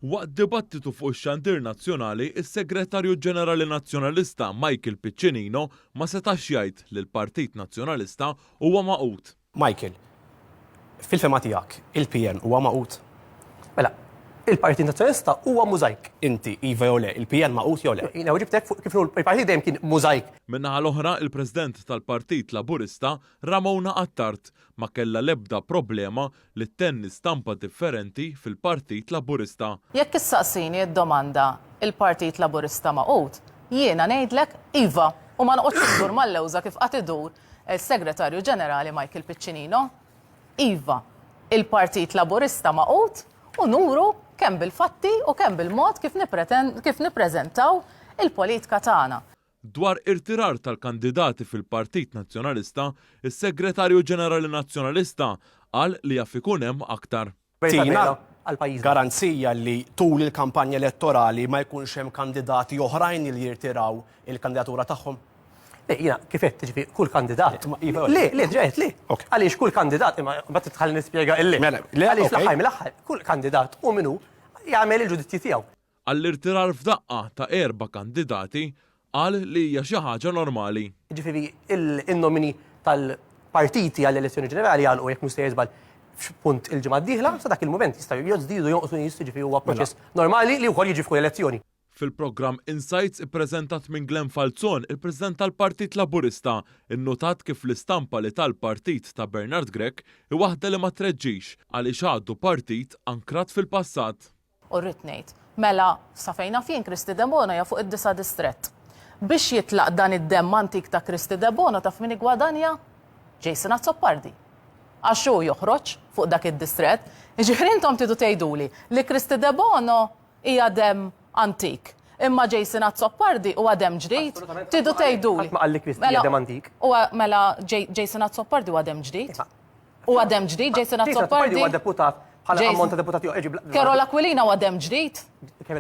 Waqt dibattitu fuq ix-xandir nazzjonali, is-Segretarju Ġenerali Nazzjonalista Michael Piccinino ma setax jgħid li l-Partit Nazzjonalista huwa magħqud. Michael, fil-fehma tiegħek, il-PN huwa magħqud? Mela, il-Partit Nazzjonalista huwa mużajk. Inti, iva jew le, il-PN magħqud jew le? Jiena weġibtek fuq kif il-partit dejjem kien mużajk. Min-naħa l-oħra, il-President tal-Partit Laburista, Ramona Attard, ma kellha l-ebda problema li ttenni stampa differenti fil-Partit Laburista. Jekk issaqsini d-domanda il-Partit Laburista magħqud, jiena ngħidlek iva u ma noqgħodx indur mal-lewża kif qagħad idur is-Segretarju Ġenerali Michael Piccinino. Iva, il-Partit Laburista magħqud u nuru kemm bil-fatti u kemm bil-mod kif kif nippreżentaw il-politika tagħna. Dwar irtirar tal-kandidati fil-Partit Nazzjonalista, is-Segretarju Ġenerali Nazzjonalista qal li jaf ikun hemm aktar. Tina garanzija li tul il-kampanja elettorali ma jkunx hemm kandidati oħrajn li jirtiraw il-kandidatura tagħhom? Le, jiena kif għedt, jiġifieri kull kandidat. Le, le, diġà għedt le. Għaliex kull kandidat, imma mbagħad tħalli nispjega il-le. Mela, għaliex fl-aħħar mill-aħħar kull kandidat hu min hu jagħmel il-ġudizzji tiegħu. Għall-irtirar f'daqqa ta' erba' kandidati qal li hija xi ħaġa normali. Jiġifieri in-nomini tal-partiti għall-elezzjoni ġenerali jagħlqu jekk mhux sejjer żball f'punt il-ġimgħa d-dieħla, sa dak il-mument jistgħu jiżdiedu jonqsu nies, jiġifieri huwa proċess normali li wkoll jiġri f'kull elezzjoni. Fil-programm Insights ippreżentat minn Glenn Falzon, il-President tal-Partit Laburista nnotat kif l-istampa li ta l-partit ta' Bernard Grech hi waħda li ma treġġix għaliex għadu partit ankrat fil-passat. U rrid ngħid, mela, sa fejn naf jien Kristy Debono hija fuq id-disa' distrett. Biex jitlaq dan id-demm antik ta' Kristy Debono taf min iggwadanja? Jason Azzopardi. Għax hu joħroġ fuq dak id-distrett. Jiġifieri intom tridu tgħiduli li Kristy Debono hija demm antik. Imma Jason Azzopardi huwa demm ġdid? Tridu tgħiduli. Ħadd ma qal li Kristy hija demm antik. Mela Jason Azzopardi huwa demm ġdid? Huwa demm ġdid Jason Azzopardi? Huwa deputat bħala ammont ta' deputati Karol Aquilina huwa demm ġdid?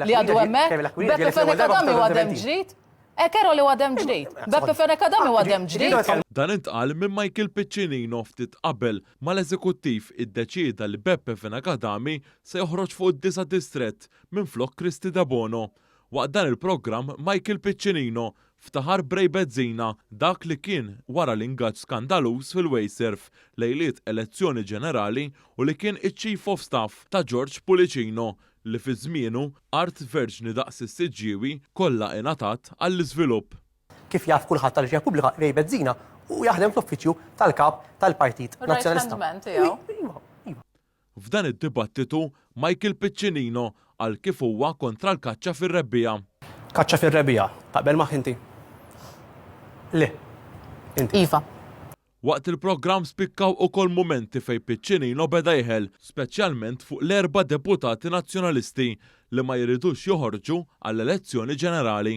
Li għadu hemmhekk? Beppe Fenech Adami huwa demm ġdid? Eh, Karol huwa demm ġdid. Beppe Fenech Adami huwa demm ġdid. Dan intqal minn Michael Piccinino ftit qabel ma l-Eżekuttiv iddeċieda li Beppe Fenech Adami se joħroġ fuq id-disa' distrett minflok Kristy Debono. Waqt dan il-programm Michael Piccinino Ftaħar b'Ray Bezzina, dak li kien wara l-ingaġġ skandaluż fil-Wasteserv lejliet elezzjoni ġenerali u li kien iċ-Chief of Staff ta' George Pullicino li fi żmienu art verġni daqs is-Siġġiewi kollha ingħatat għall-iżvilupp. Kif jaf kulħadd għaliex hija pubblika, Ray Bezzina hu jaħdem fl-uffiċċju tal-Kap tal-Partit Nazzjonalista. Ir-right hand man tiegħu. Iva, iva. F'dan id-dibattitu, Michael Piccinino qal kif huwa kontra l-kaċċa fir-rebbiegħa. Kaċċa fir-rebbiegħa, taqbel magħha inti? Le. Inti? Iva. Waqt il-programm spikkaw ukoll mumenti fejn Piccinino beda jeħel, speċjalment fuq l-erba' deputati Nazzjonalisti li ma jridux joħorġu għall-elezzjoni ġenerali.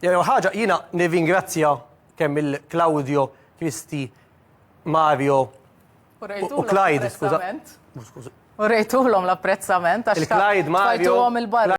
L-ewwel ħaġa jiena nirringrazzja kemm il Claudio, Kristi, Mario u Clyde, skuża. U rejtulhom l-apprezzament għax Il-Clyde, Mario. tfajtuhom il-barra.